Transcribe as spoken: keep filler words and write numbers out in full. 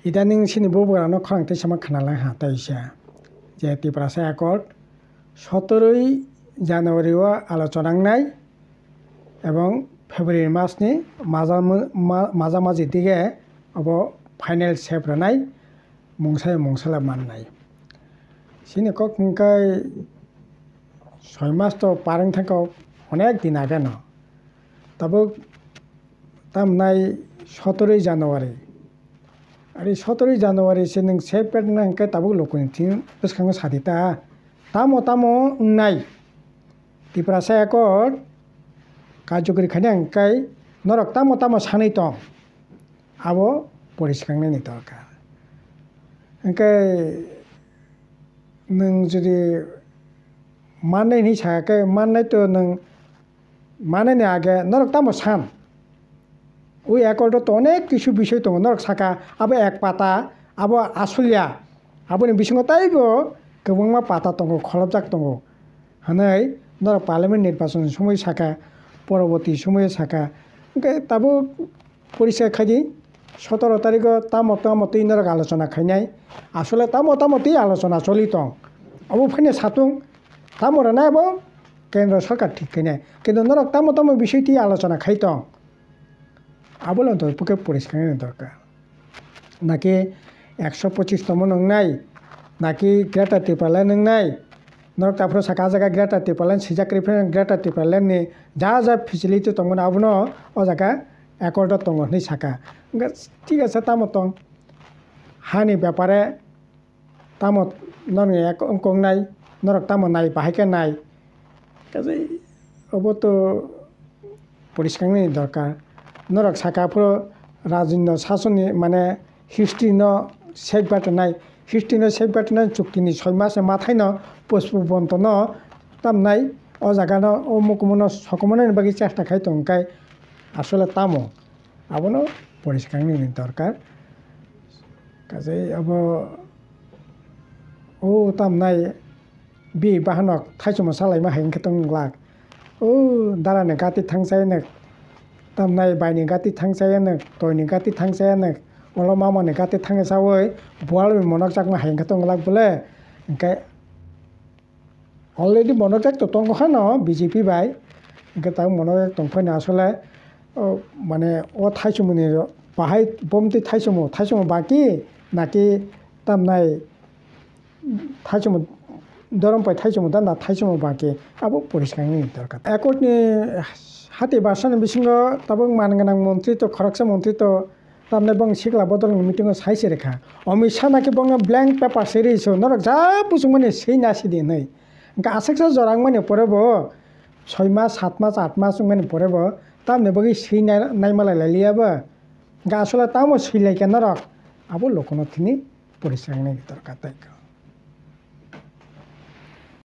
Idaning chini bubagrano khorang tei sama khna lai ha tei se je Tiprasa Accord sotoroi January o alochona wngnai ebong February mas ni maja ma-, maja maji dige obo final shape rwnai mungsa mungsa le mannai. Chini kok hwnkhe soi mas to par wng thangkha onek din age no. Tabuk tamnai sotoroi January. Ari sotoroi January se nwng shape rwna hwnkhe tabuk lokoni thing bwskango sadi ta. Tamo tamo wngnai. Tiprasa Accord karjokari khaina hwnkhe norok tamo tamo sanwi tong. Abo poriskang nini dorkar. Hwnkhe nwng jodi mannai hinwi sakha khe mannai to nwng manani age norok tamo san? Ui Accord o to onek kisu bisoi tongo, norok saka abo ek pata, abo asulya, aboni bisingo taibo kwbangma pata tongo, kholopjak tongo hwnwi norok parliament nirbachon ni somoi saka, poroboti somoi saka. Hwnkhe tabuk poriskar khai di, sotoro tarikh o tamo tamo twi norok alochona khainai, asole tamo tamo twi alochona choli tong, obo phano satung, tamo rwnai abo kendro sorkar thik khainai, kintu norok tamo tamo bisoi twi alochona khai tong. Abo le to phuke poriskar ni dorkar. Naki ekso pochis tongmo nwngnai, naki Greater Tipraland nwngnai. Norok taphro saka ah jaga Greater Tipraland swijak kwrwi phano Greater Tipraland ni ja ja facility tongmani abono o jaga Accord o tongo hinwi saka. Hwnkhe thik ase tamo tong. Hani bepare tamo norokni ek wngkok nai, norok tamo nai, bahai khe nai. Kaisa obo to poriskang nini dorkar. Norok saka phuru rajinno sasonni mane history no sek batanai, history no sek batanai chukti ni soi mas ni mathai no pushpabonto no tamnai o jaga no o mukumu no sokomornani bagwi chesta khai tong khe asole tamo abono poriskang nini dorkar. Kaisa abo o tamnai bi bahanok thaichungma salaima hai wngkhe tong glak. O dara ni gati thangsa eno tamnai bai ni gati thangsa eno toi ni gati thangsa eno olo mama ni gati thangsa oi bual bai monok jakma hai wngkhe tong glak bole. Hwnkhe already monok jak to tongo hano B J P bai. Hwnkhe tabuk monok jak tong phano asole o mane o thaichungma ni bahai bomtwi thaichungma thaichungma baki naki tamnai thaichungma dorom pai thaichungma da na thaichungma baki abo poriskang ni dorkar. Accord ni hati basa ni bisingo tabuk man gwnang montri to khoroksa montri to tamni bong sikla bodol ni meeting o sai se rikha. Amit Shah naki bongno blank paper se ri so norok ja buchung mani sei na sidi hinwi. Hwnkhe aswksa jora wngmani pore bo soi mas, sat mas, at mas wngmani pore bo tamni bagwi sei nai-, naimalai lai liya bo. Hwnkhe asole tamo sei lai kha norok abo lokono thini poriskang ni dorkar tai.